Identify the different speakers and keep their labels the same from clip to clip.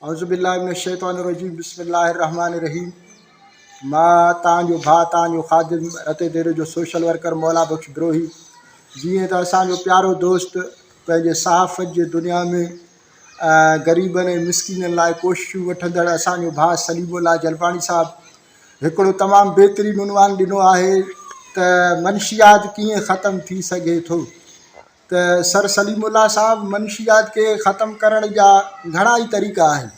Speaker 1: اعوذ بالله من الشيطان الرجيم بسم الله الرحمن الرحيم مان توهان جو ڀاء توهان جو خادم رتي ديري جو سوشل ورڪر مولا بخش بروهي جيئن ته اسان جو پيارو دوست پنهنجي صحافت جي دنيا ۾ غريبن ۽ مسڪينن لاء ڪوششون وٺندڙ اسان جو ڀاء سليم الله جلباڻي صاحب هڪڙو تمام بهترين عنوان ڏنو آهي ته منشيات ڪيئن ختم ٿي سگهي ٿو ته سر سليم الله صاحب منشيات کي ختم ڪرڻ جا گهڻا ئي طريقا آهن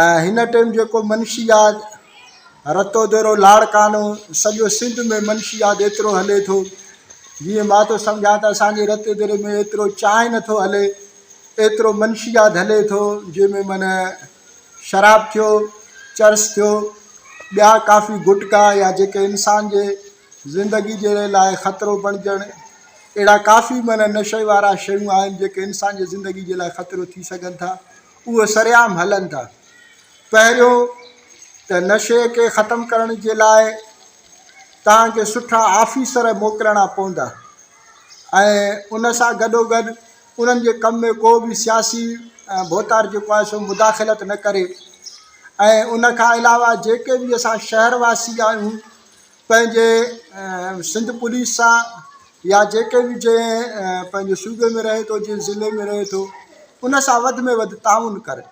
Speaker 1: ۽ هن ٽيم جيڪو منشيات رتوديرو لاڙڪاڻو سڄو سنڌ ۾ منشيات ايترو هلي ٿو جيئن مان ٿو سمجهان ته اسانجي رتوديري ۾ ايترو چانهه نٿو هلي ايترو منشيات هلي ٿو جنهن ۾ من شراب ٿيو چرس ٿيو ٻيا ڪافي گٽڪا يا جيڪي انسان جي زندگي جي لاء خطرو بڻجڻ اهڙا ڪافي معنيٰ نشي وارا شيون آهن جيڪي انسان جي زندگي جي لاء خطرو ٿي سگهن ٿا اهي سرعام هلن ٿا پهريون ته نشي کي ختم ڪرڻ جي لاء توهان کي سٺا آفيسر موڪلڻا پوندا ۽ ان سان گڏو گڏ انهن جي ڪم ۾ ڪو به سياسي ڀوتار جيڪو آهي سو مداخلت نه ڪري ۽ ان کان علاوه جيڪي به اسان شهر واسي آهيون پنهنجي سنڌ پوليس سان يا جيڪي به جنهن پنهنجي صوبي ۾ رهي ٿو جنهن ضلعي ۾ رهي ٿو ان سان وڌ ۾ وڌ تعاون ڪري.